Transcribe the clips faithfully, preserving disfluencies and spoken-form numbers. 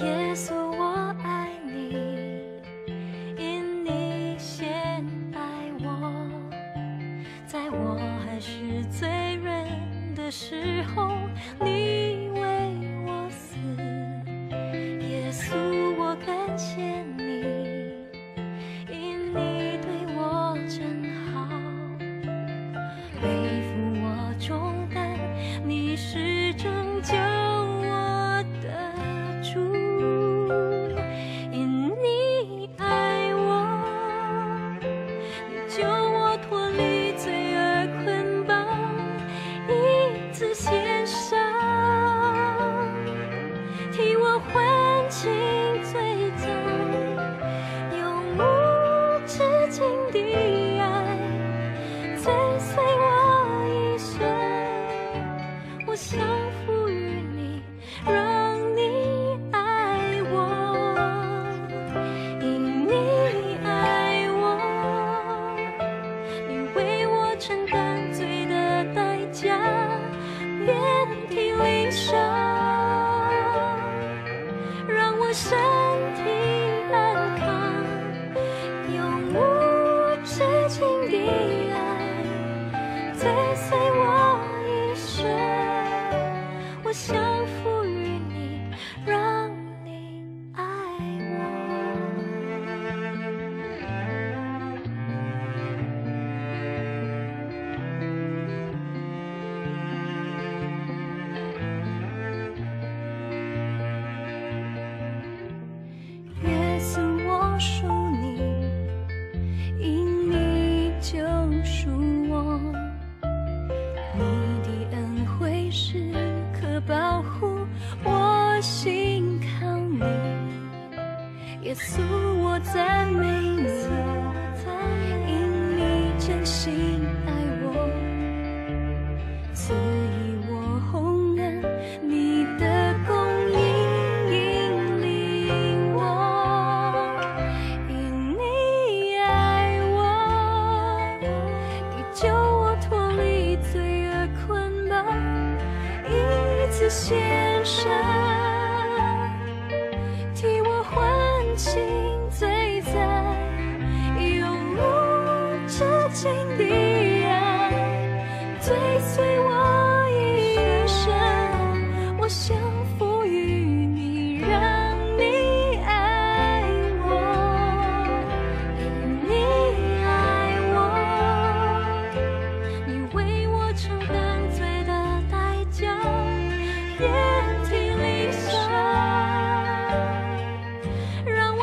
耶稣，我爱你，因你先爱我，在我还是罪人的时候，你为我死。耶稣，我感谢你，因你对我真好。背负我重担，你是拯救我的主。因你爱我，你救我脱离罪恶捆绑，一次献上，替我还清罪债，永无止境的爱， 追随我一生，我降服于你，让你爱我，因你爱我，你为我承担罪的代价，遍体鳞伤，让我身体安康， 永无止境的爱，追随我一生，我降服于你，让你爱我。耶稣，我属你，因你救赎我。你的恩惠时刻保护我，信靠你。耶稣，我赞美你，因你真心爱我。 赐予我洪恩，你的供应引领我。因你爱我，你救我脱离罪恶捆绑，一次献上，替我还清罪债，永无止境的爱。 追随我一生，我降服于你，让你爱我，因你爱我，你为我承担罪的代价，遍体鳞伤，让我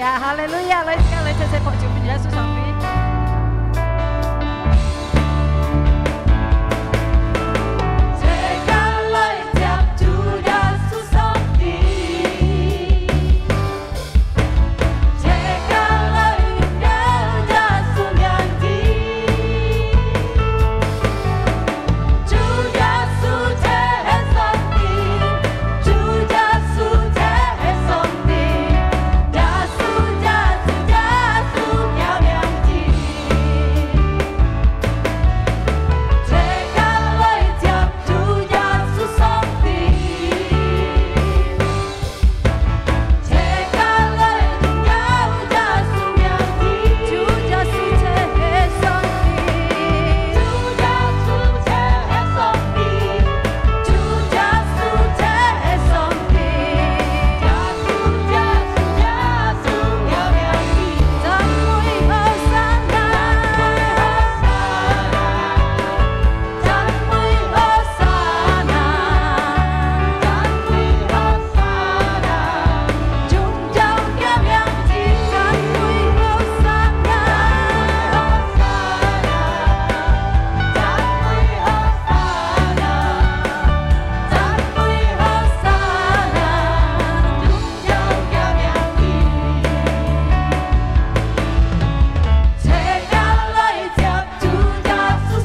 呀，哈利路亞！來，自家來齊齊拍手分耶穌上帝。自家來接主耶穌上帝。自家來榮耀耶穌名字。主耶穌就係上帝，主耶穌就係上帝。 耶穌，耶穌，耶穌，叫名字。自家來接主耶穌上帝。自家來榮耀耶穌名字。主耶穌就係上帝。主耶穌就係上帝。 主耶穌就係上帝。耶穌，耶穌，耶穌，叫名字。讚美和散那，讚美和散那，讚美和散那。 主耶穌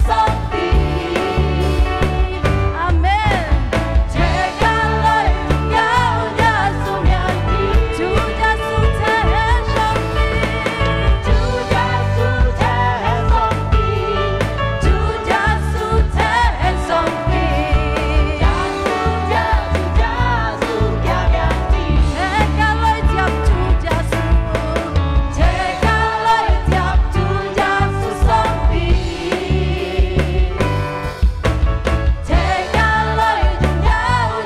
上帝。阿門。自家來榮耀耶穌名字。主耶穌就係上帝。主耶穌就係上帝。主耶穌就係上帝。耶穌，耶穌，耶穌，叫名字。自家來接主耶穌。 自家來接主耶穌上帝。自家來榮耀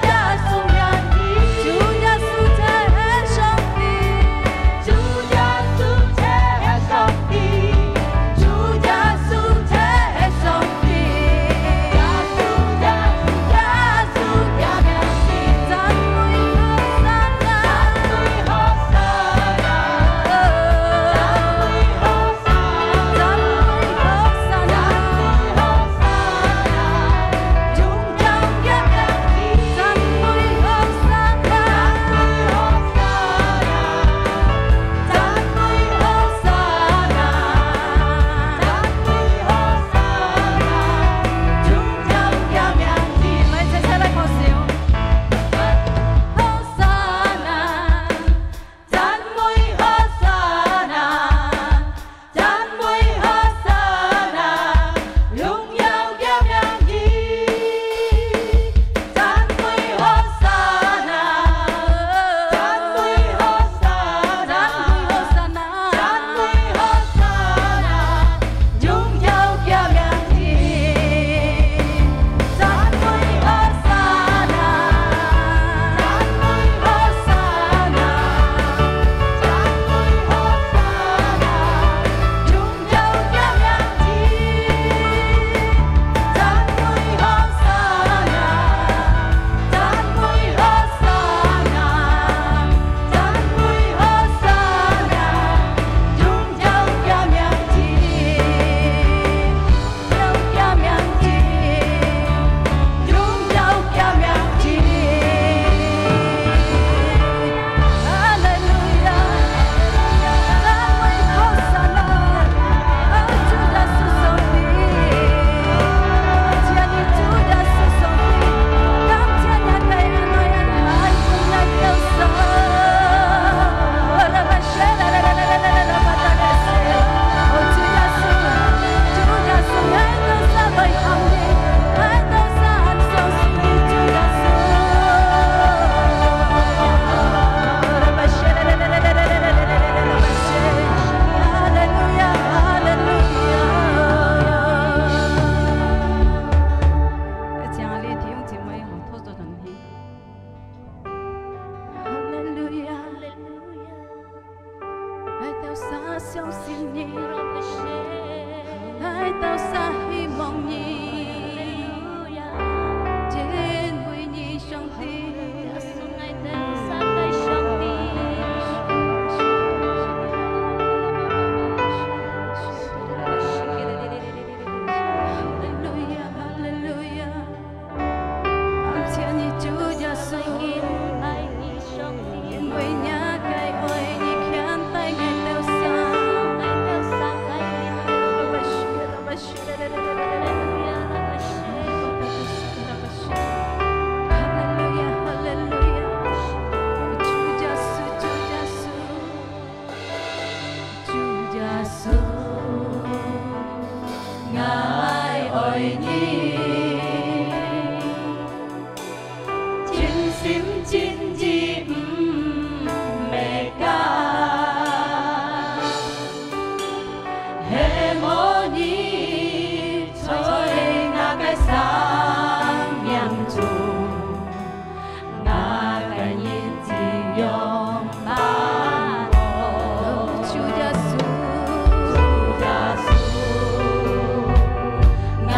耶穌名字。主耶穌就係上帝。主耶穌就係上帝。主耶穌就係上帝。耶穌，耶穌，耶穌，叫名字。讚美和散那。 讚美和散那，讚美和散那，榮耀佢名字。讚美和散那，讚美和散那，讚美和散那，讚美和散那。 榮耀佢名字。讚美和散那，讚美和散那，讚美和散那，榮耀佢名字。讚美和散那，讚美和散那，讚美和散那，榮耀佢名字。 榮耀佢名字，榮耀佢名字。哈利路亞！讚美和散那！哦，主耶穌上帝，感謝你，主耶穌上帝，感謝你，感謝你，感謝你。 哈利路亞！𠊎兜儕相信你，𠊎兜儕希望你，因為你上帝。你，盡心盡意毋會假，係無你在𠊎个生命中。 𠊎个人只仰望你。主耶穌，主耶穌，𠊎愛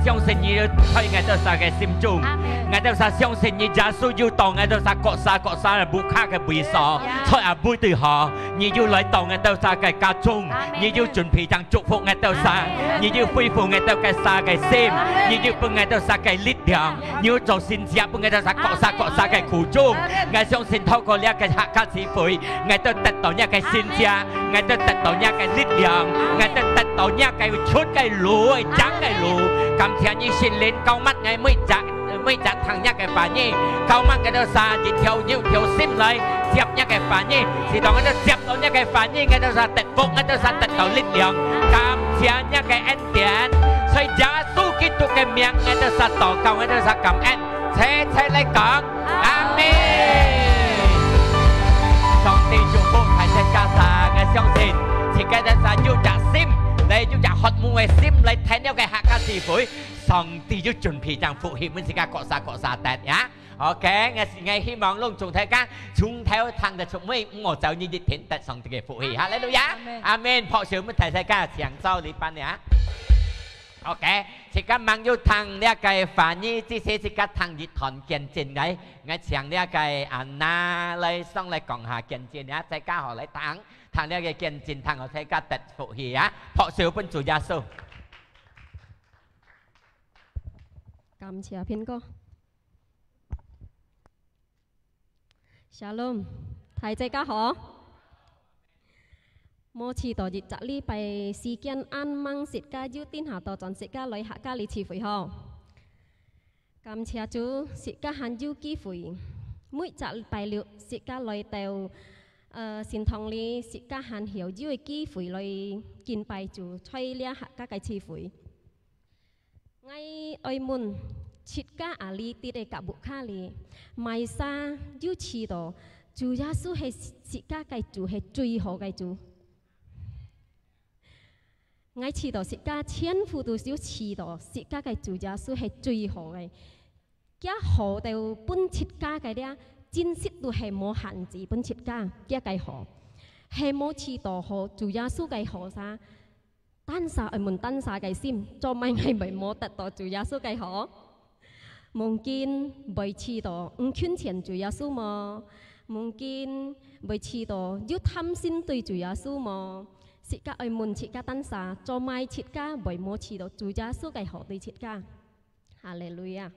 相信你有在𠊎兜儕个心中。阿門。𠊎兜儕相信你，耶穌有到𠊎兜儕各儕各儕个屋下个位所，呀。在阿妹對吼，你有來到𠊎兜儕个家中，阿門。你有準備正祝福𠊎兜儕，阿門。你有恢復𠊎兜个儕个心，阿門。你有分𠊎兜儕个力量，阿門。你有做神蹟分𠊎兜儕各儕各儕个苦衷。阿門。𠊎相信透過這个客家聚會，𠊎兜得到這个神蹟。 𠊎兜得到若个力量，𠊎兜得到若个出个路，正个路。感謝你聖靈，膏抹𠊎每隻，每隻聽若个話語，膏抹𠊎兜儕一條有條心來接若个話語，使到𠊎兜接到若个話語，𠊎兜儕得福，𠊎兜儕得到力量。感謝若个恩典，在耶穌基督个名，𠊎兜儕禱告，𠊎兜儕感恩，齊齊來講。 阿門。上帝祝福大自家儕，𠊎相信自家儕有隻心，來有隻渴慕个心，來聽這个客家聚會，上帝有準備正福氣分自家各儕各儕得呀。OK，𠊎，𠊎希望攏總大家從頭聽到出尾，毋好走你一定得上帝个福氣。哈利路亞，阿門。阿門。拍手分大自家，請坐這班呀。 OK，自家吂有聽這个話語，只係自家聽一段見證个。𠊎請這个Anna來上來講下見證啊，大家好來聽，聽這个見證，聽好大家得福氣啊！拍手分主耶穌。感謝平哥。 Shalom，大自家好。無試到一隻禮拜時間恁吂，自家有定下到轉自家來客家裡聚會吼。感謝主，自家還有機會，每隻禮拜六自家來到，呃，聖堂裡，自家還曉有个機會來敬拜主，在這客家个聚會。 𠊎愛問，自家啊，這个甲屋下裡，麼儕有試到主耶穌係自家个主，係最好个主？𠊎試到自家全部都有試到自家个主耶穌係最好个。厥好到分自家个咧，真實都係無限制分自家，厥个好，係無試到好主耶穌个好儕。 單儕愛問單儕个心，做麼个𠊎會無得到主耶穌个好？Mungkin會試到毋近前主耶穌無？Mungkin會試到有貪心對主耶穌無？自家愛問自家單儕，做麼个自家會無試到主耶穌个好對自家？哈利路亞！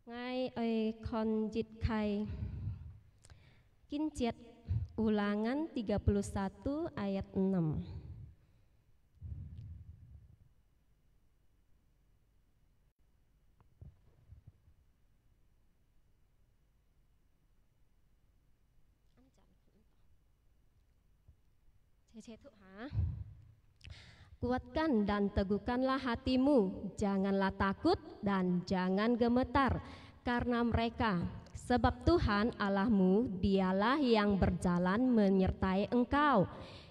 𠊎愛看一个經節，Ulangan tiga puluh satu ayat enam. 切，切，讀哈。Kuatkan dan teguhkanlah hatimu, janganlah takut dan jangan gemetar karena mereka, sebab Tuhan Allahmu, Dialah yang berjalan menyertai engkau.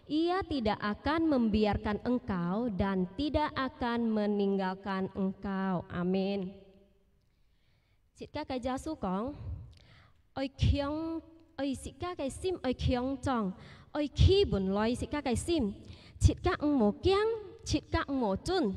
Ia tidak akan membiarkan engkau dan tidak akan meninggalkan engkau. Amin. 自家个耶穌講，愛強，愛自家个心愛強壯，愛企穩來自家个心。自家毋好驚，自家毋好顫，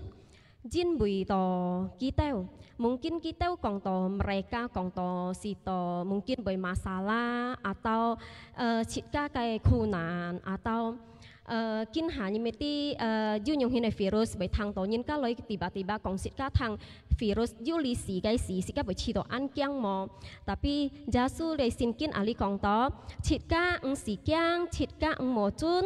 因為到佢兜，mungkin佢兜講到mereka，講到係到mungkin會masalah，atau，呃，自家个苦難，atau呃，今下你乜知，呃，有樣形个virus，會聽到人家來tiba-tiba講自家聽virus有利是个事，自家會試到恁驚無？Tapi耶穌个聖經啊裡講到，自家毋使驚，自家毋好顫，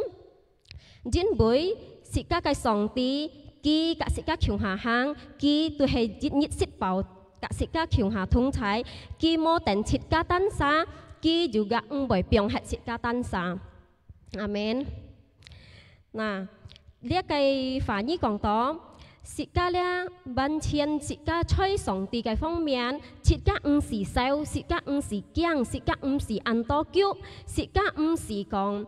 因為自家个上帝，佢甲自家共下行，佢都係日日食飽，甲自家共下同在，佢無等自家單儕，佢juga毋會放忒自家單儕。 阿門。那，這个話語講到，自家這完全自家在上帝个方面，自家毋使愁，自家毋使驚，自家毋使恁多久，自家毋使講，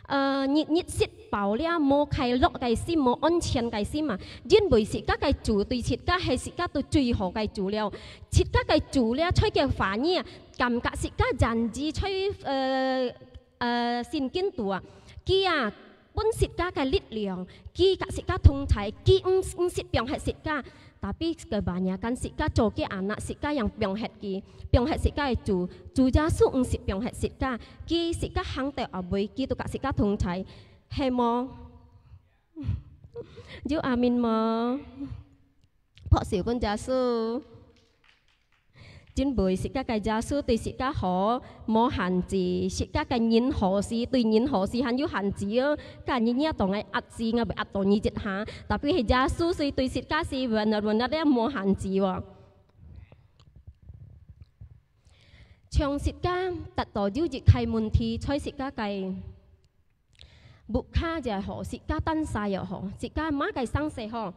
呃，日日食飽了，無快樂个心，無安全个心啊。因為自家个主對自家係自家都最好个主了。自家个主了，在个話語啊，感覺自家人之在，呃， 呃，聖經肚啊，佢啊，分自家个力量，佢甲自家同在，佢毋毋識放忒自家。Tapi kebanyakan自家做个anak，自家yang放忒佢，放忒自家个主。主耶穌毋識放忒自家，佢自家行到後尾，佢都甲自家同在，係無？有阿明無？ 拍手分耶穌。因為自家个耶穌對自家好，無限制，自家个人好時，對人好時還有限制哦。甲你若當愛壓制，𠊎會壓到你一下，tapi係耶穌，所以對自家是benar-benar無限制哦。像自家得到有一个問題，在自家个 屋下也好，自家單儕也好，自家麼个生事吼，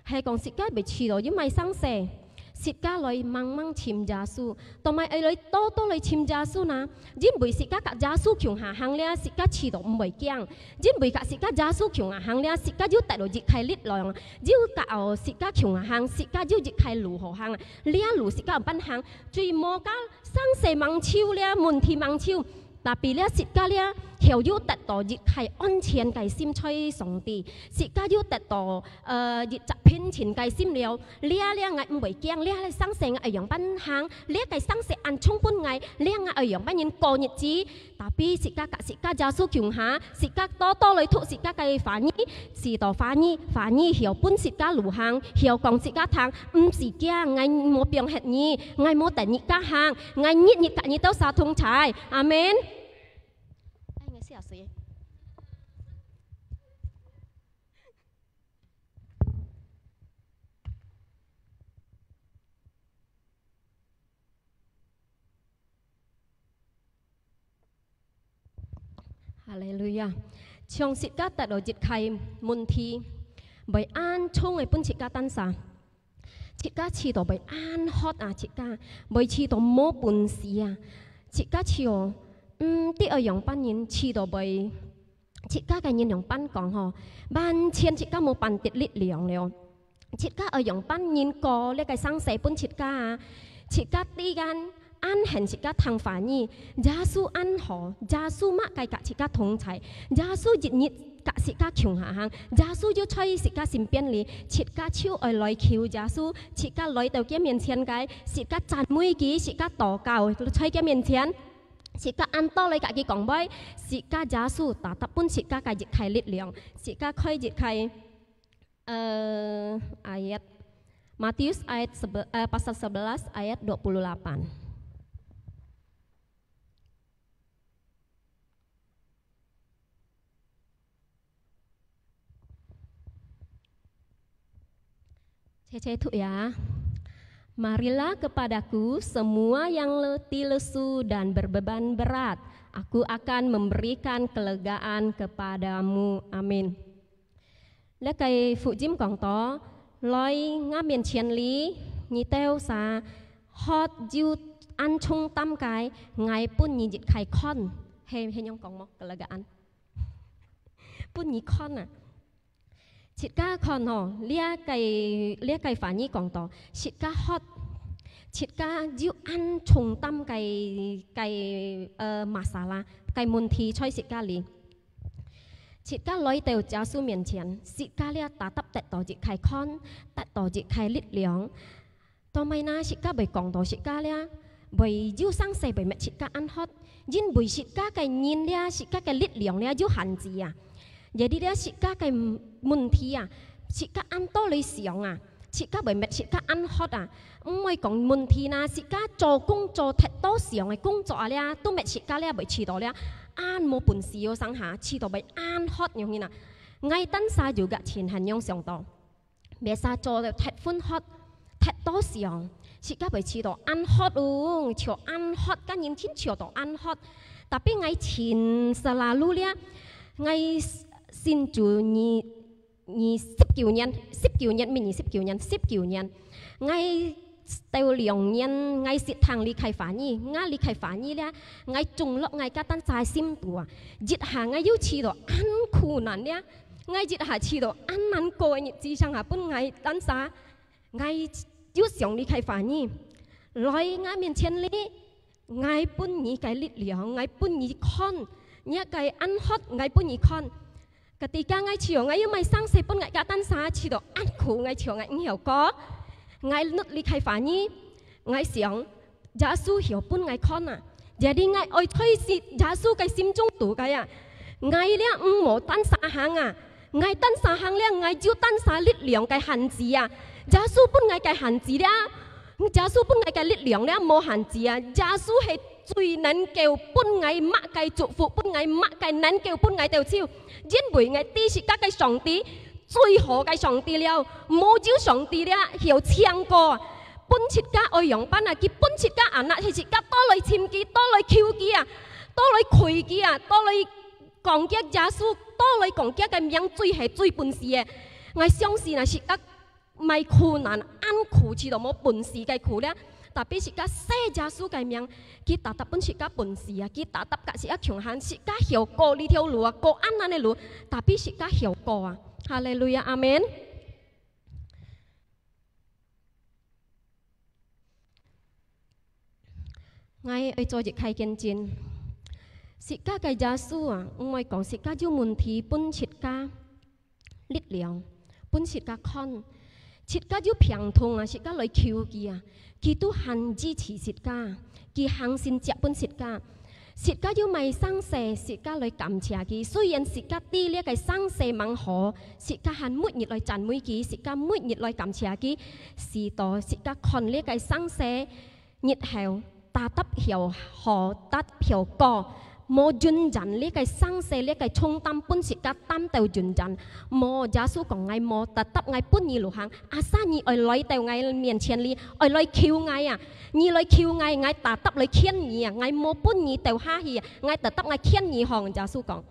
係講自家會試著有麼个生事，自家來猛猛尋耶穌，做麼个愛來多多來尋耶穌呢？因為自家甲耶穌共下行了，自家試著毋會驚；因為甲自家耶穌共下行了，自家有得到一个力量，有甲自家共下行，自家有一个路好行，這路自家有辦行，最無甲生事吂愁了，問題吂愁。 Tapi了自家了，曉有得到一个安全个心在上帝，自家有得到，呃，一隻平靜个心了。這了𠊎毋會驚，這个生事𠊎愛仰般行，這个生事恁重分𠊎，這𠊎愛仰般人過日子。Tapi自家甲自家耶穌共下，自家多多來讀自家个話語，試著話語，話語曉分自家路行，曉講自家聽，毋使驚，𠊎無放忒你，𠊎無等你家行。 𠊎日日甲你兜儕同在。阿門。哎，𠊎笑死。哈利路亞！像自家得到一个問題，會恁重个分自家單儕。 自家試著會恁渴啊，自家會試著無本事啊，自家試著，嗯，毋知愛仰般人試著會，自家个人仰般講吼，完全自家無半滴力量了。自家愛仰般人過這个生事分自家啊？自家知間 恁恨自家聽話語，耶穌恁好，耶穌麼个甲自家同在，耶穌日日甲自家共下行，耶穌就在自家身邊裡，自家就愛來求耶穌，自家來到佢面前个，自家讚美佢，自家禱告，在佢面前，自家恁多來甲佢講話，自家耶穌tetap分自家个一个力量，自家開一个 Eh, ayat Matius ayat sebe- eh, pasal sebelas ayat dua puluh delapan. 切切讀呀。Marilah kepadaku semua yang letih lesu dan berbeban berat, Aku akan memberikan kelegaan kepadamu. Amin. 這个福音講到，來吾面前裡，你兜儕渴又恁重擔个，𠊎分你一个綯，係係仰講無？Kelegaan，分你綯啊！自家看吼，這个這个話語講到，自家渴，自家又恁重擔个个呃masalah，个問題在自家裡。 自家來到耶穌面前，自家這tetap得到一个綯，得到一个力量。做麼个呢？自家會講到自家這，會有生事會搣自家恁渴，因為自家个人這，自家个力量這有限制啊。Jadi這自家个問題啊，自家恁多來想啊， 自家會搣自家恁渴啊！毋會講問題啦，自家做工做忒多想个工作啊，這都搣自家這會試著這，恁無本事哦，上下試著會恁渴樣形啊！𠊎單儕有个情形仰想到，biasa做到忒昏渴，忒多想，自家會試著恁渴哦，像恁渴，个人真像到恁渴。Tapi𠊎盡selalu這，𠊎信主你 二十九年，十九年，毋係二十九年，十九年。𠊎頭兩年，𠊎識聽這个話語，𠊎這个話語這，𠊎種落𠊎个單儕心肚啊。一下𠊎又試著恁苦難這，𠊎一下試著恁難過个日子，上下分𠊎單儕，𠊎又想這个話語，來吾面前裡， 𠊎分你个力量，𠊎分你綯，若个恁渴，𠊎分你綯。Ketika𠊎試著𠊎又毋係生世分𠊎个單儕試著恁苦，𠊎試著𠊎毋曉過，𠊎努力開華語，𠊎想，耶穌曉分𠊎看啊。Jadi𠊎愛在耶穌个心中堵个啊，𠊎這毋無單儕行啊，𠊎單儕行了，𠊎就單儕力量个限制啊。耶穌分𠊎个限制了，耶穌分𠊎个力量了，無限制啊。耶穌係最能夠分𠊎麼个祝福，分𠊎麼个能夠分𠊎兜手，因為𠊎知自家个上帝最好个上帝了，無有上帝了，曉勝過。分自家愛仰般啊，佢分自家anak係自家倒來尋佢，倒來求佢啊，倒來跪佢啊，倒來講佢耶穌，倒來講佢个名最係最本事个。𠊎相信啊，自家 毋係苦難，恁苦試著無本事个苦了。Tapi自家惜耶穌个名，佢tetap分自家本事啊，佢tetap佮自家共下，自家曉過這條路啊，過恁難个路，tapi自家曉過啊。哈利路亞，阿門。 𠊎愛做一个見證。自家个耶穌啊，毋愛講自家有問題分自家力量，分自家看，自家有病痛啊，自家來求佢啊，佢都還支持自家，佢還信接分自家。自家有麼个生事，自家來感謝佢。雖然自家知這个生事吂好，自家還每日來讚美佢，自家每日來感謝佢，使到自家看這个生事 日後tetap曉好，tetap曉過，無永遠這个生事，這个重擔分自家擔到永遠。無，耶穌講𠊎無，tetap𠊎分你路行，asal你愛來到𠊎面前裡，愛來求𠊎啊，你來求𠊎，𠊎tetap來牽你啊，𠊎無分你掉下去啊，𠊎tetap𠊎牽你䟘。耶穌講，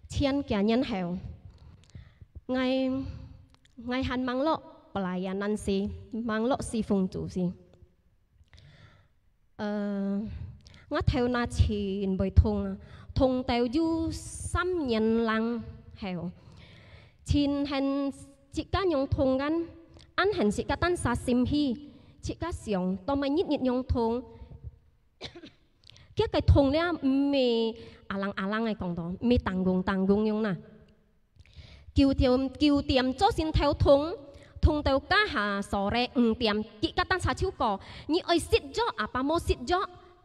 千幾年後，𠊎，𠊎還吂落pelayanan時，吂落侍奉主時。 呃，𠊎頭那盡會痛啊，痛到有三年零後，盡恨自家仰痛kan，恁恨自家單儕心虛，自家想，做麼日日仰痛。佢个痛了，毋係alang-alang个講到，毋係tanggung-tanggung樣啦。 九點，九點朝晨頭痛，痛到加下sore五點，自家單儕就講，你愛食藥啊，apa無食藥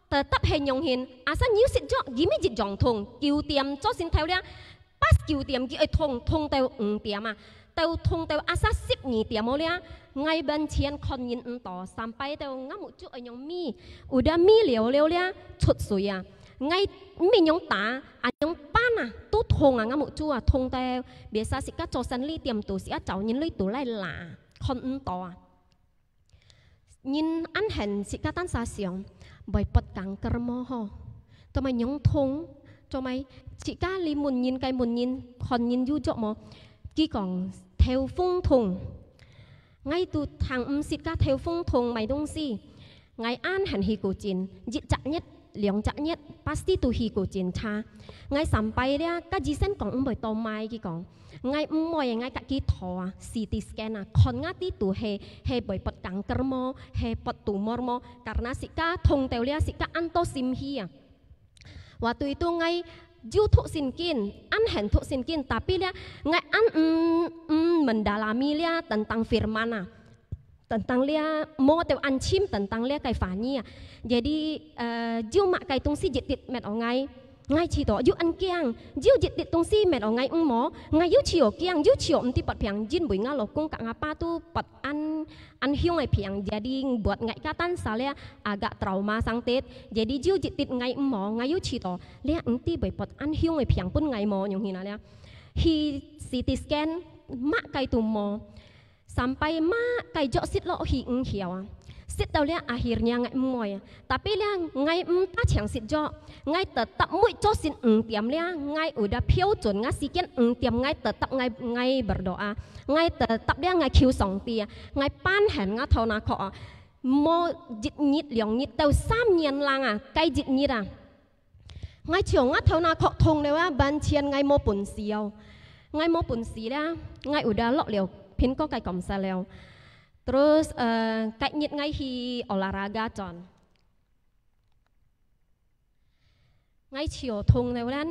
，tetap係仰形，asal你有食藥，佢乜一樣痛。九點朝晨頭了，pas九點佢愛痛，痛到五點啊，到痛到asal十二點哦了，𠊎完全看人毋到，sampai到𠊎目珠愛仰眯，udah眯了了了，出水啊。 𠊎毋係仰打，恁仰扳啊，都痛啊，𠊎目珠啊，痛到，biasa自家做生理店都自家找人來都來啦，看毋到啊。人恁恨自家單儕想，會發kanker無吼？做麼仰痛？做麼自家哩問人个問人，看人有藥無？佢講頭風痛。𠊎都聽毋識个頭風痛麼東西。 𠊎恁恨去古晉，一隻月、兩隻月，pasti都去古晉查。𠊎sampai了，該醫生講毋會做麼，佢講。𠊎毋會，𠊎自家去thò啊，C T scan啊，看𠊎知都係，係會發kanker無，係發tumor無，karena自家痛到了，自家恁多心虛啊。Waktu itu𠊎有讀聖經，恁恨讀聖經，tapi了，𠊎恁毋，毋mendalami了tentang firman啊。 tentang了，無兜恁深tentang了个話語啊。Jadi，呃，有麼个東西一直搣哦𠊎，𠊎試著有恁驚，有一直東西搣哦𠊎毋無，𠊎又試著驚，又試著毋知發病，因為𠊎老公佮𠊎爸都發恁，恁凶个病，jadi buat𠊎个單儕了agak trauma sangtit。Jadi有一直𠊎毋無，𠊎又試著，了毋知會發恁凶个病分𠊎無，樣形啊了。去C T scan，麼个都無。 Sampai麼个藥食落去毋曉啊。食到了akhirnya𠊎毋愛啊。Tapi了𠊎毋打淨食藥，𠊎tetap每朝晨五點了，𠊎udah標準，𠊎時間五點，𠊎tetap𠊎，𠊎berdoa，𠊎tetap了𠊎求上帝啊，𠊎盼恨𠊎頭那殼啊，無一日兩日到三年零啊，該一日啊。 𠊎像𠊎頭那殼痛了啊，完全𠊎無本事哦。𠊎無本事了，𠊎udah落了蘋果个感受了。Terus，呃，隔日𠊎去olahraga轉。𠊎像痛了啦。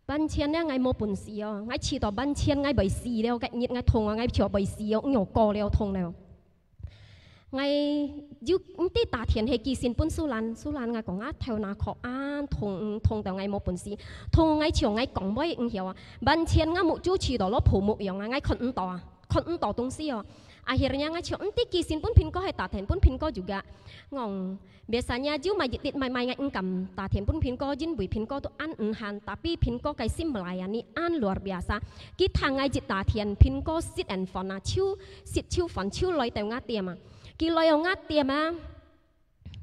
半千了，𠊎無本事哦，𠊎試著半千，𠊎會死了，該日𠊎痛啊，𠊎就會死哦，毋曉過了，痛了。𠊎又毋知打電係寄信分蘇蘭，蘇蘭𠊎講啊，頭那殼啊，痛，痛到𠊎無本事，痛𠊎就𠊎講話毋曉啊，半千𠊎目珠試著落泡沫樣啊，𠊎看毋到啊，看毋到東西哦。Akhirnya𠊎就毋知寄信分蘋果，係打電分蘋果juga。𠊎講， Biasanya就買一滴買買，𠊎毋敢打電分蘋果，因為蘋果都恁毋閒，tapi蘋果个心melayani恁luar biasa。佢聽𠊎一打電，蘋果sit and phone啊，就sit就phone就來到𠊎店啊。佢來到𠊎店啊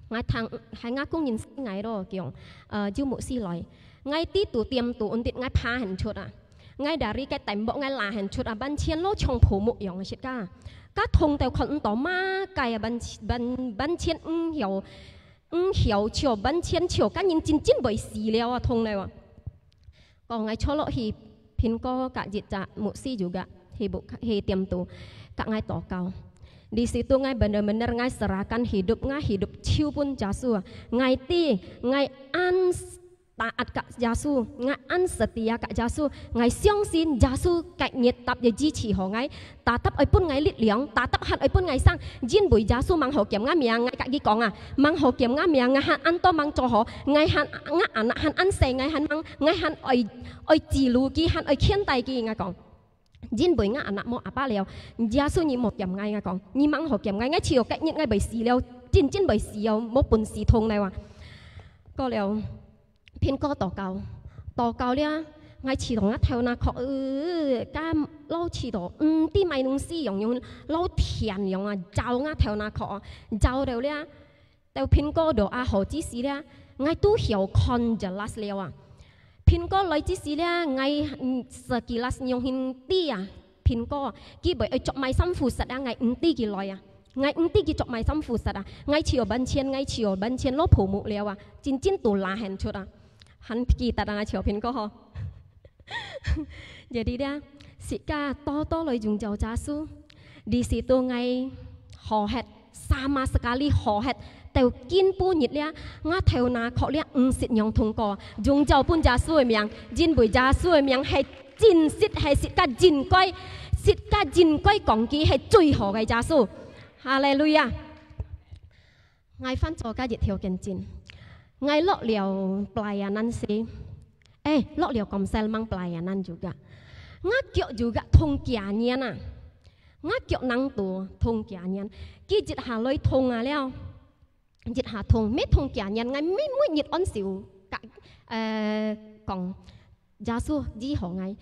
，𠊎聽，係𠊎工人識𠊎咯，佢講，呃，就牧師來。𠊎知都店都undit，𠊎爬很出啊。𠊎dari該tembok𠊎拉很出啊，半千落像泡沫樣个，識个。該痛到看毋到麼个啊，半，半，半千毋曉 毋曉笑，半千笑，該人真真會死了啊，痛了啊。講𠊎坐落去，蘋果甲一隻牧師juga，去，去店肚，甲𠊎禱告。Di situ𠊎bener-bener𠊎serahkan hidup，𠊎hidup就分耶穌啊。𠊎知，𠊎恁taat甲耶穌，𠊎恁setia甲耶穌，𠊎相信耶穌个日答个支持好𠊎。 Tetap愛分𠊎力量，tetap還愛分𠊎生，因為耶穌吂好兼𠊎命，𠊎甲佢講啊，吂好兼𠊎命，𠊎還恁多吂做好，𠊎還，𠊎anak還恁細，𠊎還吂，𠊎還愛，愛指路佢，還愛牽帶佢，𠊎講。因為𠊎anak無阿爸了，耶穌你無兼𠊎，𠊎講，你吂好兼𠊎，𠊎只有該日𠊎會死了，真真會死哦，無本事痛了啊。過了， 蘋果禱告，禱告了，𠊎試著𠊎頭那殼，呃，甲老試著，毋知買東西樣樣，老甜樣啊，燥𠊎頭那殼啊，燥了了，到蘋果doa好之時了，𠊎都曉看jelas了啊。蘋果來之時了，𠊎，嗯，sekilas樣形知啊，蘋果，佢會愛著買衫褲實啊，𠊎毋知佢來啊。 𠊎毋知佢著買衫褲實啊，𠊎只有半千，𠊎只有半千落泡沫了啊，真真都拉很出啊，還記得啊，小蘋果吼。Jadi了，自家多多來榮耀耶穌。Di situ𠊎好忒，sama sekali好忒，到今晡日了，𠊎頭那殼了毋識仰痛過，榮耀分耶穌个名，因為耶穌个名係 真實係自家應該，自家應該講佢係最好个耶穌。哈利路亞！𠊎翻做个一條見證，𠊎落了pelayanan時，誒，落了Komsel吂pelayanan juga。𠊎腳juga痛幾年啊，𠊎腳囊肚痛幾年，佢一下來痛啊了。 一下痛，乜痛幾年，𠊎每，每日按手，甲，呃，講，耶穌醫好𠊎。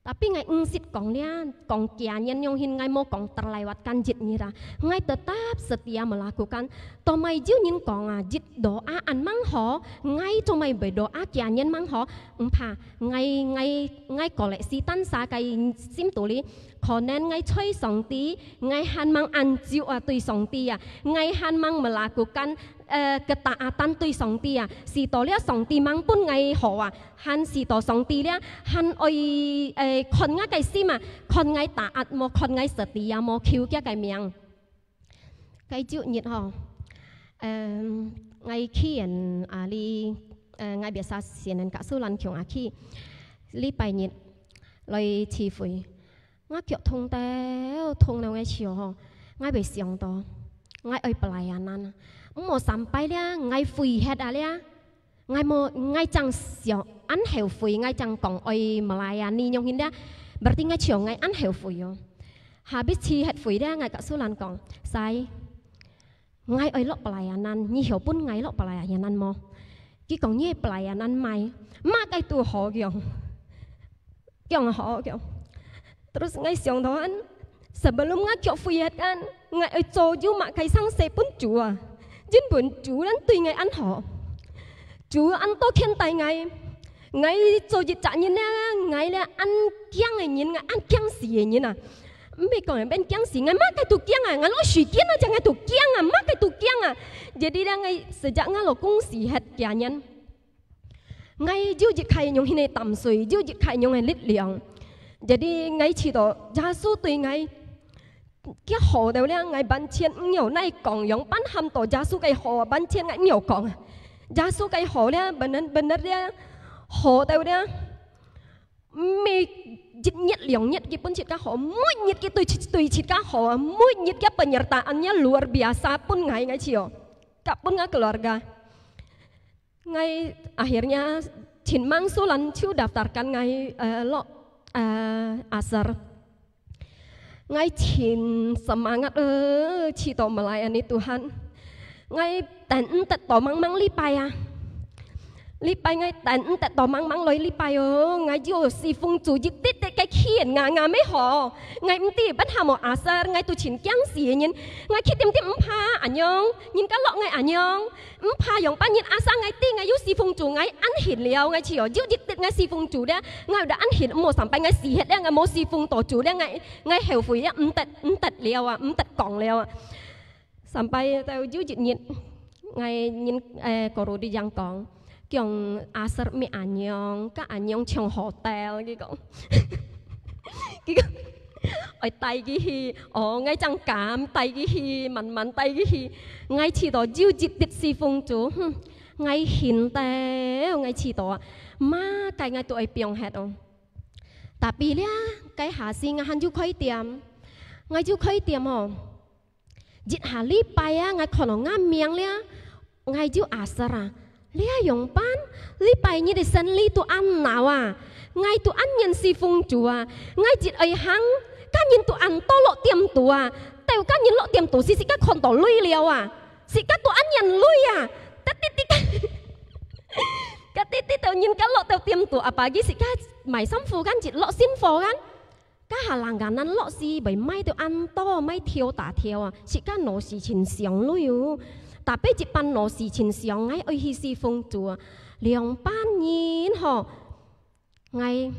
Tapi𠊎毋識講了，講幾年樣形，𠊎無講terlewatkan一日啊。𠊎tetap setia melakukan。到尾有人講啊，一doa恁吂好，𠊎做麼會doa幾年吂好？毋怕，𠊎，𠊎，𠊎koleksi單儕个心肚裡，可能𠊎在上帝 𠊎還吂恁久啊，對上帝啊，𠊎還吂melakukan，呃，ketaatan對上帝啊，使到了上帝吂分𠊎好啊，還使到上帝了，還愛，呃，看𠊎个心啊，看𠊎taat無，看𠊎setia無，求佢个名。該主日吼，嗯，𠊎去人啊哩，呃，𠊎biasa先人甲蘇蘭共下去，禮拜日來聚會。 𠊎腳痛到痛到个時候吼，𠊎會想到，𠊎愛pelayanan，毋好sampai了，𠊎廢忒啊了，𠊎無，𠊎正想，恁後悔，𠊎正講愛melayani樣形了，berarti𠊎想𠊎恁後悔哦。Habis聚忒會了，𠊎甲蘇蘭講，Say， 𠊎愛落pelayanan，你曉分𠊎落pelayanan無？佢講你pelayanan麼个，麼个都好，佢講，佢講好，佢講。Terus𠊎想到，sebelum𠊎腳廢忒，𠊎愛做有麼个生事分主啊，因為主人對𠊎恁好，主恁多牽帶𠊎。 𠊎做一隻人呢，𠊎呢恁驚个人，𠊎恁驚死个人啊！毋係講人變驚死，𠊎麼个都驚啊！𠊎落水驚啊，正𠊎都驚啊，麼个都驚啊！Jadi呢，𠊎sejak𠊎老公死忒幾年，𠊎有一開用个膽水，有一開用个力量。Jadi𠊎知道耶穌對𠊎 佢好到了，𠊎完全毋曉哪講，樣般喊到耶穌个好，完全𠊎毋曉講啊。耶穌个好了，bener-bener了，好到了，毋係一日兩日佢分自家好，每日佢對自，對自家好啊，每日佢penyertaan-nya luar biasa分𠊎，𠊎試哦，佢分𠊎keluarga。𠊎akhirnya盡mangsulan就daftarkan𠊎，呃，落，呃，ASER。 𠊎盡semangat，呃，去到Malaya ni Tuhan。𠊎等毋得到，茫茫禮拜啊。禮拜𠊎等毋得到，茫茫來禮拜哦。𠊎就侍奉主，一滴滴个氣，ngà ngà乜好。𠊎毋知，bát hamo ASER，𠊎都盡驚死个人。𠊎去點點毋怕，恁樣，人家落𠊎恁樣。 毋怕樣般人，asal𠊎知𠊎有侍奉主，𠊎恁興了，𠊎試哦，有一日𠊎侍奉主了，𠊎有得恁興，毋好sampai𠊎死忒了，𠊎無侍奉到主了，𠊎，𠊎後悔了，毋得，毋得了啊，毋得講了啊。Sampai到有一日，𠊎人，呃，guru佢樣講，講ASER乜恁樣，該恁樣像hotel，佢講。佢講， 愛帶佢去，哦，𠊎正敢帶佢去，慢慢帶佢去。𠊎試到有一日侍奉主，哼，𠊎興到，𠊎試到啊，麼个𠊎都愛放忒哦。Tapi了，該下時𠊎還有開店，𠊎有開店哦。 一下禮拜啊，𠊎看到𠊎名了，𠊎就ASER啊，這樣般，禮拜日个生理都恁鬧啊，𠊎都恁願侍奉主啊，𠊎一愛行，該人都恁多落店肚啊，到該人落店肚時，自家看到鐳了啊，自家都恁願鐳啊，得得得，該得得到人家落到店肚，apa佢自家買衫褲，該一落新貨，該 該下langganan落時，會買到恁多，買條打條啊，自家腦屎盡想鐳哦。Tapi一般腦屎盡想，𠊎愛去侍奉主啊，兩班人吼，𠊎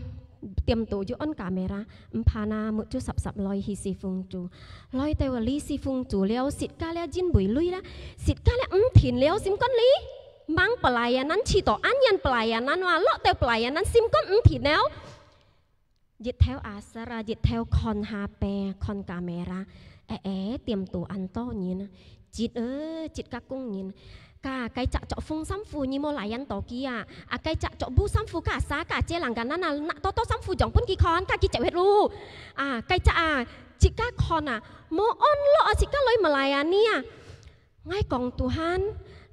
店肚就安kamera，毋怕啦，目珠霎霎來去侍奉主。來到這裡侍奉主了，自家了真會鐳啦，自家了毋停了，心肝裡，mang pelayanan試到恁樣pelayanan哇，落到pelayanan心肝毋停了。 日頭啊，Sarah，日頭看下邊，看kamera，誒誒，店肚恁多人啊，一呃，一个工人，ka，該隻著紅衫褲，你無layan到佢啊？啊，該隻著布衫褲，ka，sa，ka，這langganan啊，拿多多衫褲，將分佢看，ka，佢走忒路。啊，該隻啊，自家看啊，無安樂啊，自家來melayan你啊。 𠊎講Tuhan，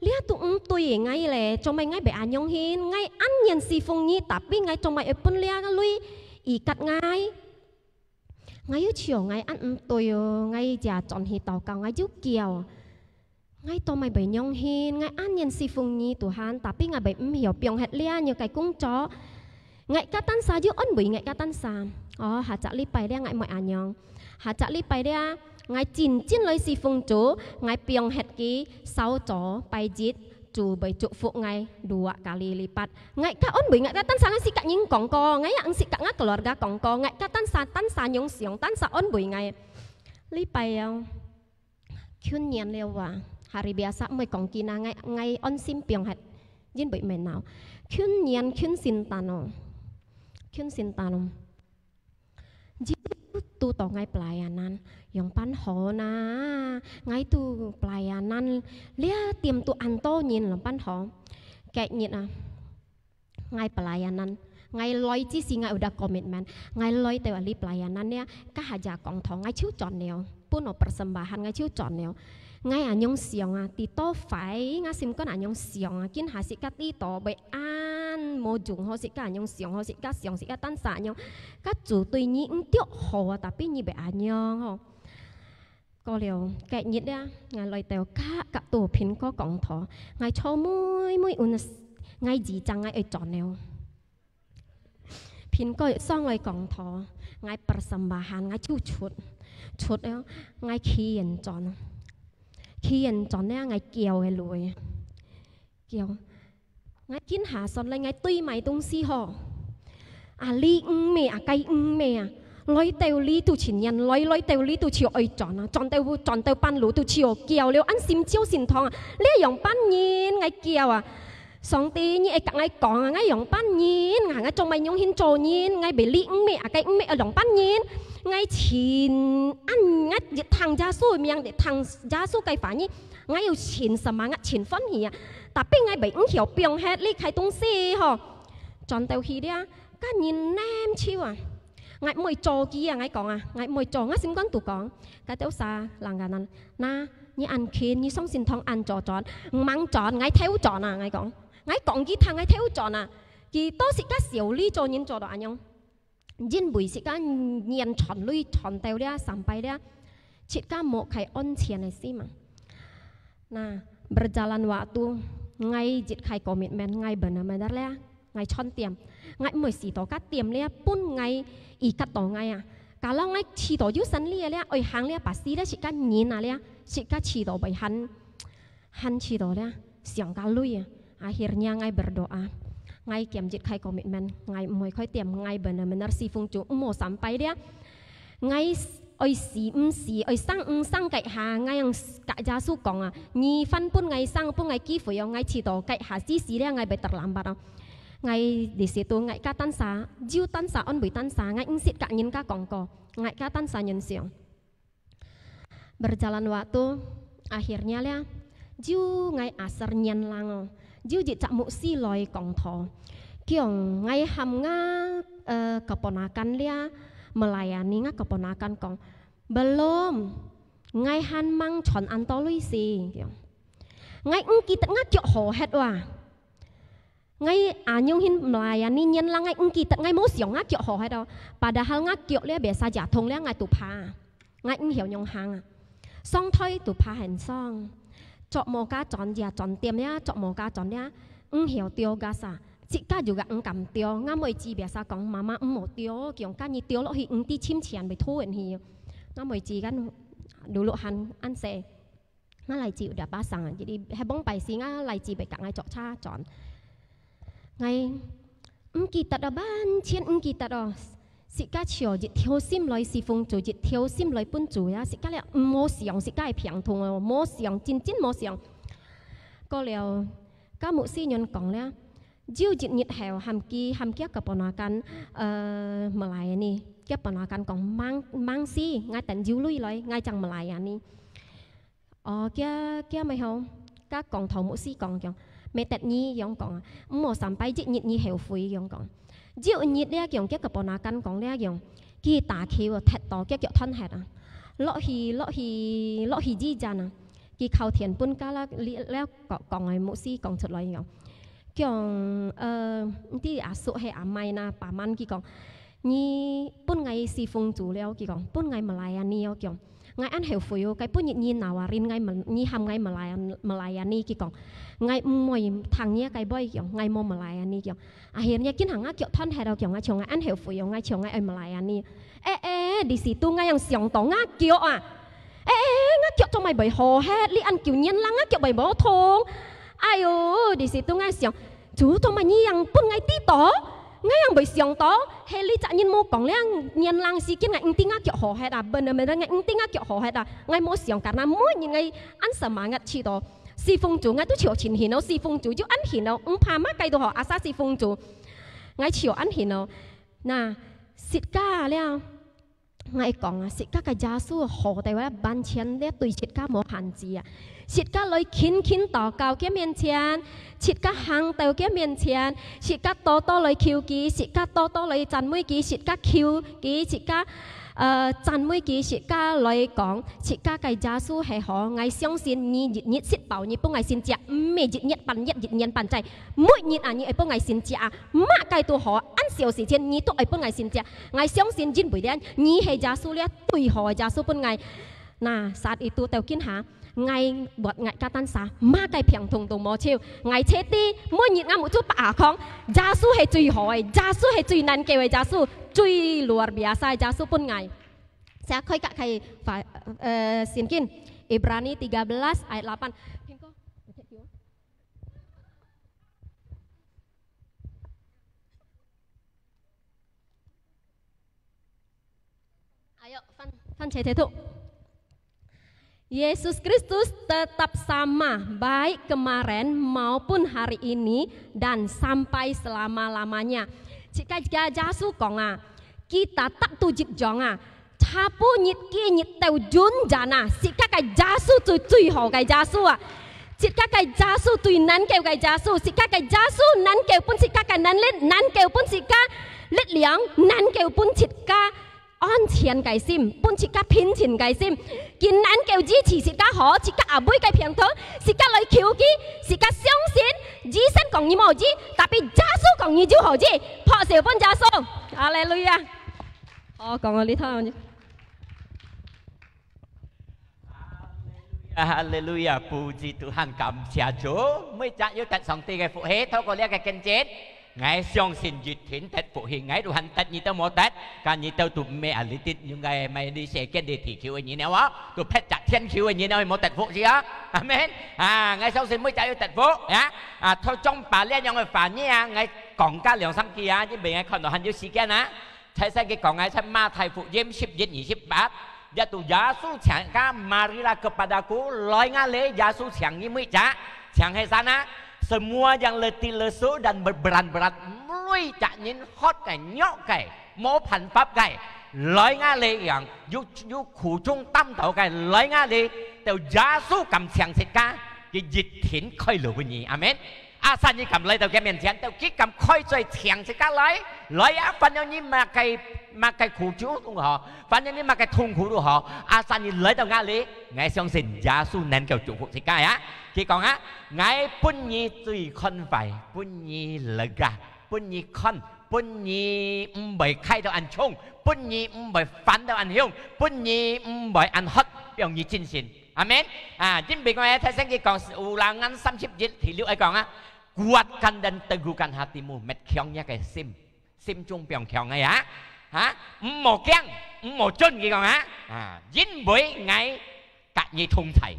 這都毋對个，𠊎咧，做麼个𠊎會恁樣形？𠊎恁樣侍奉你，tapi𠊎做麼个愛分這个鐳ikat𠊎？𠊎又笑𠊎恁毋對哦，𠊎也轉去禱告，𠊎就噭。𠊎做麼个會恁樣形？𠊎恁樣侍奉你Tuhan，tapi𠊎會毋曉放忒這樣个工作。 𠊎个單儕，有安慰𠊎个單儕。哦，下隻禮拜了，𠊎毋會恁樣。下隻禮拜了，𠊎真真來侍奉主，𠊎放忒佢，韶早拜一，主會祝福𠊎，dua kali lipat。𠊎个安慰𠊎个單儕，𠊎識甲人講過，𠊎也毋識甲𠊎keluarga講過，𠊎个單儕，單儕仰想，單儕安慰𠊎。禮拜了。 舊年了哇，hari biasa毋會講緊啊，𠊎，𠊎安心放忒，因為毋會鬧。舊年，舊聖誕哦，舊聖誕哦，又堵到𠊎pelayanan，仰般好哪？𠊎都pelayanan，這店都恁多人，仰般好？該日啊， 𠊎pelayanan，𠊎來之時𠊎udah commitment，𠊎來到這pelayanan呢，該下隻講堂，𠊎就轉了，分我persembahan，𠊎就轉了。𠊎恁樣想啊，知道壞，𠊎心肝恁樣想啊，今下自家知道會恁無用，好自家恁樣想，好自家想，自家單儕恁樣，該主對你毋著好啊，tapi你會恁樣吼。 過了，該日啊，𠊎來到甲，甲到蘋果講道，𠊎坐妹妹，𠊎，𠊎姨丈𠊎愛轉了。蘋果上來講道，𠊎persembahan，𠊎就出，出了，𠊎企人轉，企人轉了，𠊎噭个路，噭。 𠊎今下算來，𠊎對買東西吼。啊，這毋咩啊，該毋咩啊，來到這都盡遠，來，來到這都就愛轉啊，轉到，轉到半路都就噭了，恁心焦心痛啊。這樣般人，𠊎噭啊。上帝，你愛甲𠊎講啊，𠊎樣般人啊，𠊎做麼个仰形做人，𠊎會這毋咩啊，該毋咩啊，樣般人。𠊎盡，恁，𠊎一聽耶穌个名，一聽耶穌个話語， 𠊎有盡semangat，盡歡喜啊！Tapi𠊎會毋曉放忒這个東西吼。轉到去了，該人黏手啊，𠊎毋會做佢啊，𠊎講啊，𠊎毋會做，𠊎心肝肚講，該兜儕人家人，那，你恁勤，你上神堂恁早轉，毋吂轉，𠊎偷轉啊，𠊎講，𠊎講佢聽，𠊎偷轉啊，佢到時該小李做人做到恁樣，因為時間年傳累傳到了，三擺了，自家無開安全个事嘛。Nah, berjalan waktu，𠊎一開komitmen，𠊎bener-bener了。 𠊎全店，𠊎毋會試著該店了，分𠊎一個到𠊎啊。Kalau𠊎試著有生理了，愛行了，巴士了，自家人啊了，自家試著會還，還試著了，想該鐳啊。Akhirnya𠊎berdoa，𠊎兼一開komitmen，𠊎毋會開店，𠊎bener-bener侍奉主，毋好三擺了。 𠊎愛死毋死，愛生毋生該下，𠊎用甲耶穌講啊，你還分𠊎生，分𠊎機會哦，𠊎試著該下死死了，𠊎會terlambat哦。𠊎di situ，𠊎甲單儕，就單儕安慰單儕，𠊎毋識甲人家講過，𠊎甲單儕人想。Berjalan waktu，akhirnya了，就𠊎asal年零哦，就一隻牧師來講道，講𠊎喊𠊎，呃，keponakan了，melayani𠊎keponakan講， Belum，𠊎還吂賺恁多鐳先，佢講。𠊎毋記得𠊎腳好忒哇。𠊎恁樣hin melayani年零，𠊎毋記得，𠊎無想𠊎腳好忒哦。Padahal𠊎腳了biasa jatuh了，𠊎都怕，𠊎毋曉仰行啊。上台都怕很爽，著無加轉呀，轉店呀，著無加轉呀，毋曉吊gas啊。 自家juga毋敢吊，𠊎妹子biasa講，媽媽毋好吊，講該日吊落去，毋知深淺會吐人去。𠊎妹子kan dulu還恁細，𠊎倈子udah pasang，jadi係往拜四，𠊎倈子會甲𠊎著車轉。𠊎毋記得啊，完全毋記得哦。自家就一條心來侍奉主，一條心來分主呀。自家了毋好想，自家个病痛哦，無想，真真無想。過了，甲牧師人講了， 有一日後，喊佢，喊佢keponakan，呃，melayani。佢keponakan講，吂，吂事，𠊎等有鐳來，𠊎正melayani。哦，佢，佢乜好，甲講道牧師講，講，method你樣講啊，毋好三擺一日你後悔樣講。有一日了，講，佢keponakan講了，講，佢打球啊，踢到佢腳斷忒啊，落去，落去，落去hujan啊，佢靠天分家啦，了，講，講个牧師講出來樣。 講，呃，毋知阿叔係阿姆那，paman佢講，你分𠊎侍奉主了，佢講，分𠊎melayani哦，講，𠊎恁後悔哦，該本日你nawarin𠊎，你喊𠊎melaya-，melayani，佢講，𠊎毋會聽你个話，講，𠊎無melayani，講。Akhirnya今下𠊎腳斷忒哦，講，𠊎像𠊎恁後悔哦，𠊎像𠊎愛melayani。誒誒，di situ𠊎樣想到𠊎腳啊！ 誒誒，𠊎腳做麼會好忒？你恁久年零，𠊎腳會無痛？哎喲，di situ𠊎想，主做麼你樣分𠊎知到？𠊎樣會想到，係你隻人無講了，年零時間𠊎毋知𠊎腳好忒啊，bener-bener𠊎毋知𠊎腳好忒啊，𠊎無想，karena每日𠊎恁semangat試到，侍奉主，𠊎都就盡興哦，侍奉主就恁興哦，毋怕麼个都好，asal侍奉主，𠊎就恁興哦。那，自家了。 𠊎講啊，自家个耶穌好到啊，完全咧對自家無限制啊。自家來勤勤禱告佢面前，自家行到佢面前，自家多多來求佢，自家多多來讚美佢，自家求佢，自家，呃，讚美佢，自家來講，自家个耶穌係好，𠊎相信你日日食飽，你分𠊎先食，毋係一日半日，一年半載，每日啊，你愛分𠊎先食啊，麼个都好，恁少時間你都愛分𠊎先食。 𠊎相信因為咧，你係耶穌咧，最好个耶穌分𠊎。Nah，saat itu到今下，𠊎buat𠊎个單儕，麼个病痛都無愁。𠊎確定，每日𠊎目珠擘下孔，耶穌係最好个，耶穌係最能救个耶穌，最luar biasa个耶穌分𠊎。Saya開个開，呃，聖經，Ibrani tiga belas ayat delapan。 Ayo，翻，翻斜斜讀。Yesus Kristus tetap sama, baik kemarin maupun hari ini dan sampai selama-lamanya。自家，自家耶穌講啊，佢tetap都一樣啊， 下晡日、今日到永遠啊，自家个耶穌最最好个耶穌啊！自家个耶穌最能救个耶穌，自家个耶穌能救分自家个能力，能救分自家力量能夠分自家安全个心，分自家平靜个心，佢能夠支持自家好，自家阿妹个平安，自家來求佢，自家相信，醫生講你無醫，tapi耶穌講你就好醫，拍手分耶穌。哈利路亞！好，講到這頭。 哈利路亞，puji Tuhan，感謝主，每隻有得上帝个福氣，透過這个見證，𠊎相信一定得福氣，𠊎都還得，你兜無得，該你兜都毋係啊，你兜應該買你世界个地球个人了哦，都別隻天球个人了，無得福氣啊，阿門。啊，𠊎相信每隻有得福啊，啊，透過這樣个話語啊，𠊎講加兩三句啊，因為𠊎看到還有時間啊。 在先佢講个，在馬太福音十一二十八，這肚耶穌請个，marilah kepada-Ku，來𠊎這，耶穌請你每隻，請係啥呢？Semua yang letih lesu dan berbeban berat，每隻人渴个、弱个、無辦法个，來𠊎這樣，有，有苦衷擔到个，來𠊎這，到耶穌敢請自家，佢一定開路分你。阿門。 阿三，你敢來到佢面前，到佢敢開嘴請自家來，來啊！反正你麼个，麼个苦衷都好，反正你麼个痛苦都好，阿三，你來到𠊎這，𠊎相信耶穌能夠祝福自家呀。佢講啊，𠊎分你最寬快，分你lega，分你寬，分你毋會㧡到恁重，分你毋會煩到恁凶，分你毋會恁渴，分你精神。 阿門。啊，因為𠊎个大聲佢講，Ulangan三十一第六節講啊，kuatkan dan teguhkan hatimu，搣強若个心，心中放強个啊，哈，毋好驚，毋好顫，佢講啊，啊，因為𠊎佮你同在。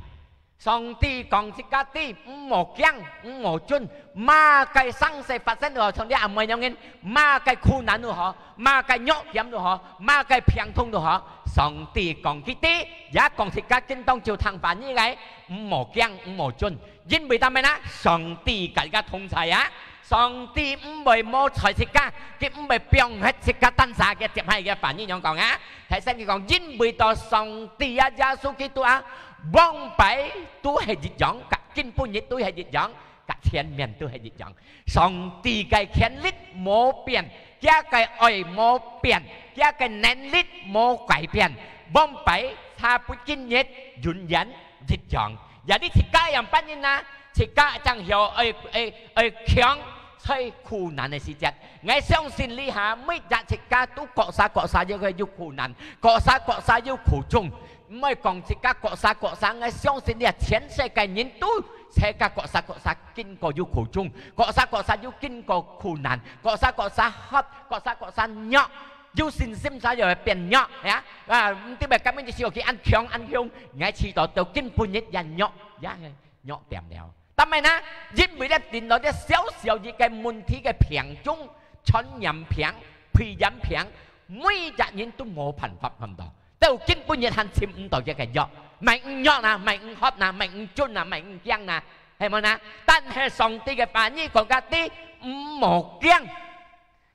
上帝講自家知，毋好驚，毋好顫，麼个生事發生都好，像你阿妹樣人，麼个苦難都好，麼个弱點都好，麼个病痛都好，上帝講佢知， 也講自家今當晝聽話語个，毋好驚，毋好顫，因為做麼呢？上帝佮自家同在啊！上帝毋會無睬自家，佢毋會放忒自家單儕个。接下个話語仰講啊？大聲佢講，因為到上帝啊，耶穌基督啊，往擺都係一樣，佮今晡日都係一樣， 佮前面都係一樣。上帝个權力無變，佢个愛無變，佢个能力無改變，往擺、昨晡、今日永遠一樣。也你自家樣般人啊，自家正曉愛，愛，愛強在苦難个時節。𠊎相信這下每日自家都各儕各儕有个有苦難，各儕各儕有苦衷。 毋愛講自家各儕各儕，𠊎相信這全世界人都自家各儕各儕經過有苦衷，各儕各儕有經過苦難，各儕各儕渴，各儕各儕弱，有信心儕又會變弱，呀！啊，毋知愛感恩个時候佢恁強恁凶，𠊎試著到今晡日也弱，也係弱點了。但係呢，因為呢，頂到這小小一个問題个病種，傳染病、傳染病，每隻人都無辦法看到。 到今晡日還尋毋到佢个藥，毋係毋弱啊，毋係毋渴啊，毋係毋顫啊，毋係毋驚啊，係無呢？但係上帝个話語講个知，毋好驚。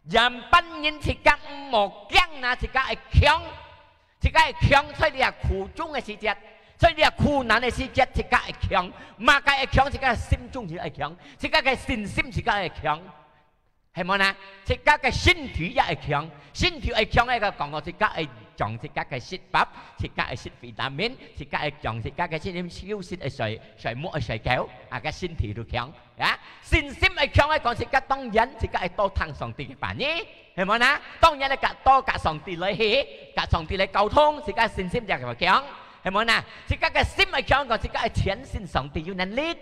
樣般人自家毋好驚啊，自家愛強，自家愛強在這苦衷个時節，在這苦難个時節，自家愛強。麼个愛強？自家心中就愛強，自家个信心自家愛強。 係無呢？自家个身體也愛強，身體愛強，該个講到自家愛將自家个食飽，自家愛食維他命，自家愛將自家个身體休息，愛睡，睡目，愛睡覺，啊，个身體都強，啊，信心愛強，該講自家當然，自家愛多聽上帝个話語，係無呢？當然愛佮多佮上帝來去，佮上帝來溝通，自家信心就會強，係無呢？自家个心愛強，講自家愛全信上帝有能力。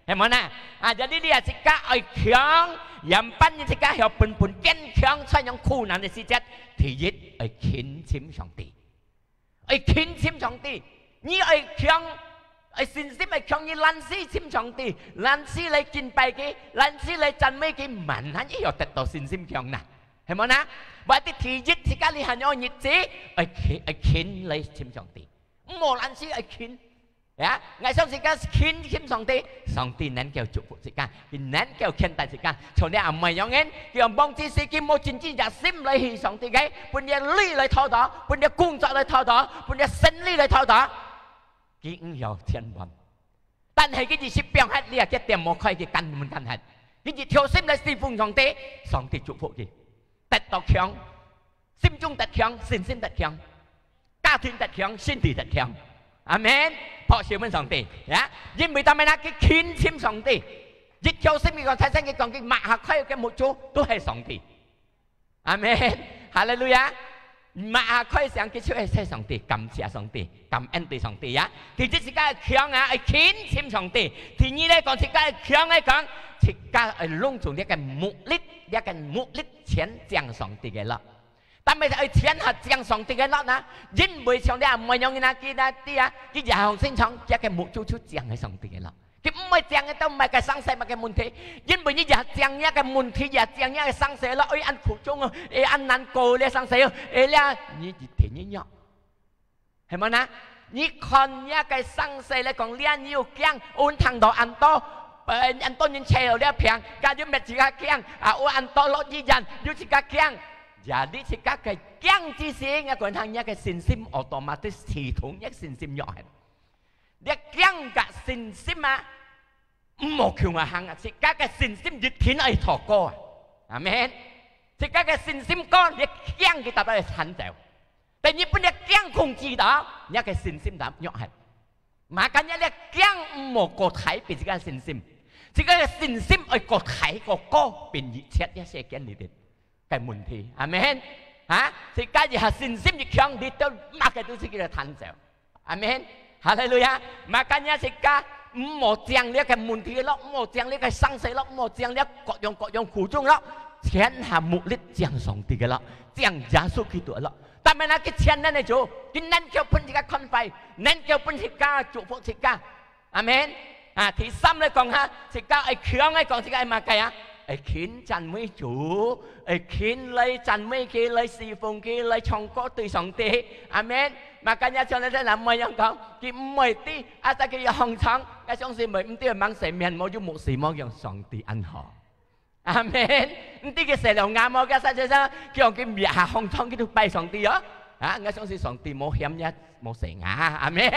係無呢？啊，jadi這自家愛強，樣般人自家曉本本堅強，在樣苦難个時節，第一愛勤尋上帝，愛勤尋上帝。你愛強，愛信心愛強，你懶尸尋上帝，懶尸來敬拜佢，懶尸來讚美佢，慢慢你又得到信心強啦，係無呢？Berarti第一，自家這下个日子，愛勤，愛勤來尋上帝，毋好懶尸，愛勤。 呀，𠊎相信自家勤尋上帝，上帝能夠祝福自家，佢能夠牽帶自家。像這阿妹樣人，佢用望子時，佢無真正熱心來去上帝个，分這鐳來討到，分這工作來討到，分這生理來討到，佢毋曉千萬。但係佢一時放忒，這个店無開，佢根本間忒。佢一條心來侍奉上帝，上帝祝福佢。得到強，心中得強，信心得強，家庭得強，身體得強。阿門。拍手分上帝，呀！因為做麼个呢？佢近親上帝，一條心佢講，大聲佢講，佢擘下開个目珠都係上帝。阿門。哈利路亞。擘下開聲，佢就係上帝，感謝上帝，感恩對上帝呀。第一，自家愛強啊，愛近親上帝。第二呢，講自家愛強，愛講，自家愛攏總這个目力，這个目力全正上帝个咯。但係愛全下正上帝个咯呢，因為像這樣樣人啊，佢那啲啊，佢也好正常，這个目珠就正係上帝个咯。佢毋會正个，都毋係个生死，麼个問題，因為你也正這个問題，也正這个生死咯，哎，恁苦衷哦，哎，恁難過這生死哦，哎，這你一天一樣。 係無呢？你看這个生死來講，這你有驚，有聽到恁多，呃，恁多人切了這病，假如滅自家驚，啊，有恁多落醫院，有自家驚。呀，你自家个驚之時，𠊎講你个信心automatic系統，你个信心弱係。你驚个信心啊， 毋好強啊行啊，自家个信心一定愛透過啊。阿門。自家个信心高，你驚佢達到會彈走。但你分你驚控制到，你个信心就弱係。Makanya你驚毋好過大，比自家信心，自家个信心愛過大過高，比一切這世間裡面 个問題。阿門。哈？自家一下信心一強，你都麼个都自家來彈走。阿門。哈利路亞。Makanya自家毋好驚這个問題咯，毋好驚這个生死咯，毋好驚這各樣各樣苦衷咯，全下目力正上帝个咯，正耶穌基督个咯。但係呢，佢全能个主，佢能夠分自家寬快，能夠分自家祝福自家。 阿門。啊，第三來講哈，自家愛強个講，自家愛麼个啊？愛勤讚美主，愛勤來讚美佢，來侍奉佢，來唱歌對上帝。阿門。Makanya像這个男妹樣講，佢毋會知，啊，在佢要放長，𠊎相信毋會，毋知會吂洗面，無有目屎，無用上帝恁好。 阿門。毋知佢洗了牙無？佢實際上，佢用佢面下紅湯，佢都拜上帝哦。啊，𠊎相信上帝無嫌也無洗牙。阿門。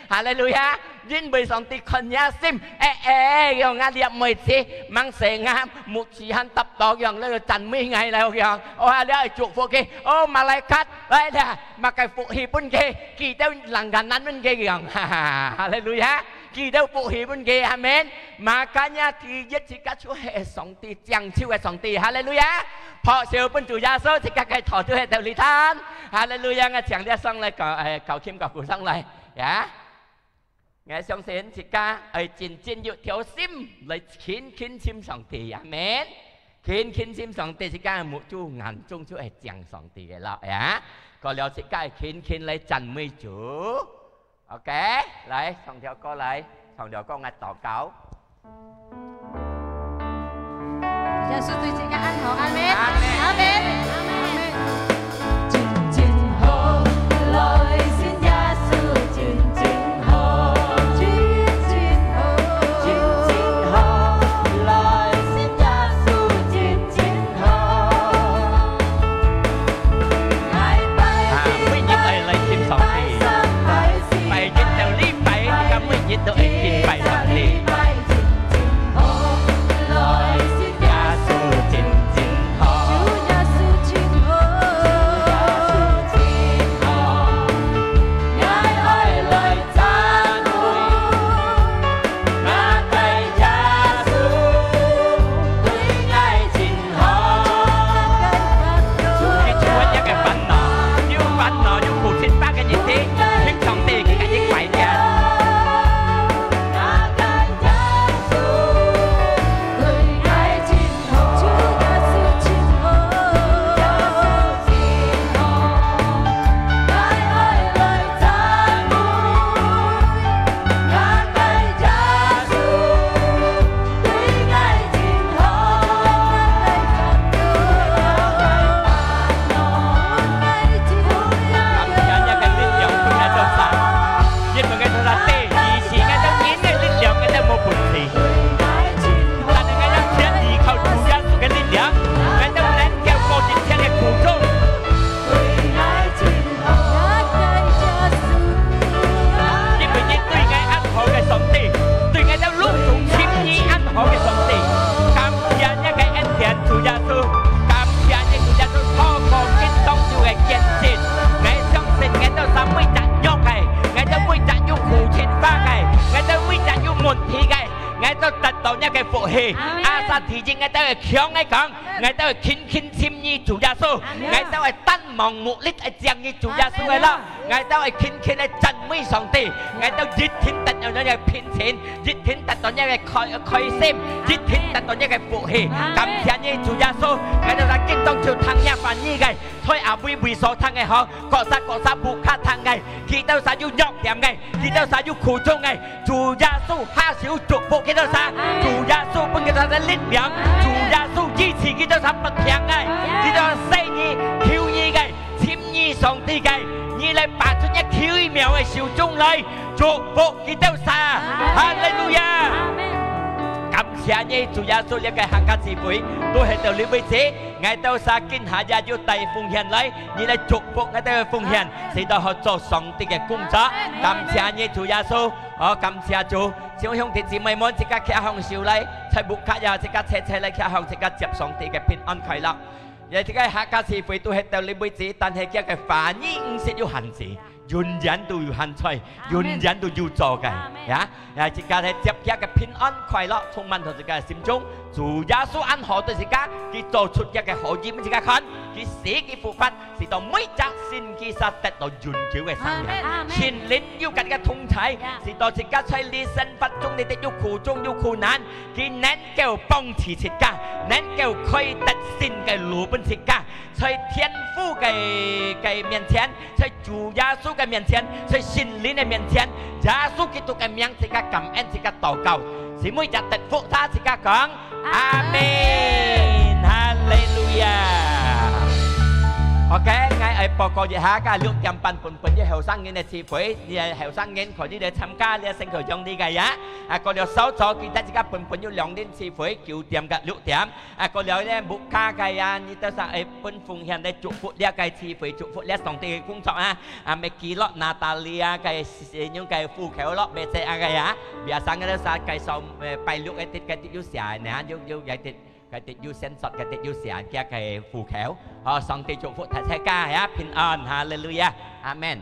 哈利路亞。因為上帝看你心，哎，哎，用啊，你也毋會知，吂洗牙，目屎還答到，用那個讚美𠊎了，用，哇，你愛祝福佢，哦，malaikat，來啦，麼个福氣分佢，佢兜人家難分佢，用，哈哈，哈利路亞。 佢兜福氣分佢，阿門。Makanya第一，自家就係上帝，拯救个上帝，哈利路亞。拍手分主耶穌，自家个頭就係頭裡攤，哈利路亞。𠊎請這上來搞，哎，搞琴搞鼓上來，呀。𠊎相信自家愛真真有條心來勤勤尋上帝，阿門。勤勤尋上帝，自家目珠眼中就係正上帝个咯，呀。過了自家勤勤來讚美主。 OK，來，唱條歌來，唱條歌，𠊎禱告。耶穌對自家恁好，阿門。阿門。阿門。真真好，來信耶穌，真真好，真真好，真真好，來信耶穌，真真好。啊，每日愛來尋上帝。 拜一到禮拜，自家每日都愛敬拜上帝。耶穌真真好，耶穌真好，𠊎愛來讚美。 去除一个煩惱，有煩惱，有苦情巴个日子，尋上帝，佢个一擺个。係。阿們。Asal提醒𠊎兜个腔來講，𠊎兜會勤勤尋你主耶穌，𠊎兜會單望目力來正你主耶穌个啦。 𠊎兜會勤勤來讚美上帝，𠊎兜一定得到你个平靜，一定得到你个開，開心，一定得到你个福氣。感謝你，主耶穌，𠊎兜在今當晝聽你話語个，在阿位位所聽个好，各儕各儕屋下聽个，佢兜儕有弱點个，佢兜儕有苦衷个，主耶穌下手祝福佢兜儕，主耶穌分佢兜儕力量，主耶穌醫治佢兜儕發病个，佢兜細義求你个。 尋你上帝个，你來拔出你奇妙个手中來祝福佢兜儕。哈利路亞！感謝你，主耶穌，這个客家聚會都係到這為止。𠊎兜儕今下也有帶奉獻來，你來祝福𠊎兜个奉獻，使到好做上帝个工作。感謝你，主耶穌，哦，感謝主。請兄弟姊妹們自家擎䟘手來，在屋下也自家齊齊來擎䟘，自家接上帝个平安快樂。 也這个客家聚會都係到這為止，但係佢个話語毋識有限制，永遠都有現在，永遠都有做个。呀，呀，自家係接佢个平安快樂，充滿到自家个心中。主耶穌恁好對自家，佢做出佢个好意，自家看，佢死佢復活，使到每隻信佢儕得到永久个生命。聖靈有佢个同在，使到自家在這生活中，你得有苦衷有苦難， 佢能夠幫助自家，能夠開得新个路分自家，在天父个，个面前，在主耶穌个面前，在聖靈个面前，耶穌基督个名，自家感恩，自家禱告。姊妹也得福，大自家講，阿們。哈利路亞。OK，𠊎愛報告一下，今六點半本本有後生人个聚會，你係後生人可以來參加，你係先去用你个呀。 啊，過了稍早，記得自家本本有兩輪聚會，九點甲六點。啊，過了呢，屋下个啊，你兜儕愛分奉獻來祝福這个聚會，祝福這上帝个工作啊。啊，Maggie咯，Natalia个，个戶口咯，乜這个啊。Biasa个兜儕介紹，呃，拜六个，个有寫呢，有，有个，个有線索，个有寫佢个戶口。哦，上帝祝福大自家呀，平安，哈利路亞，阿們。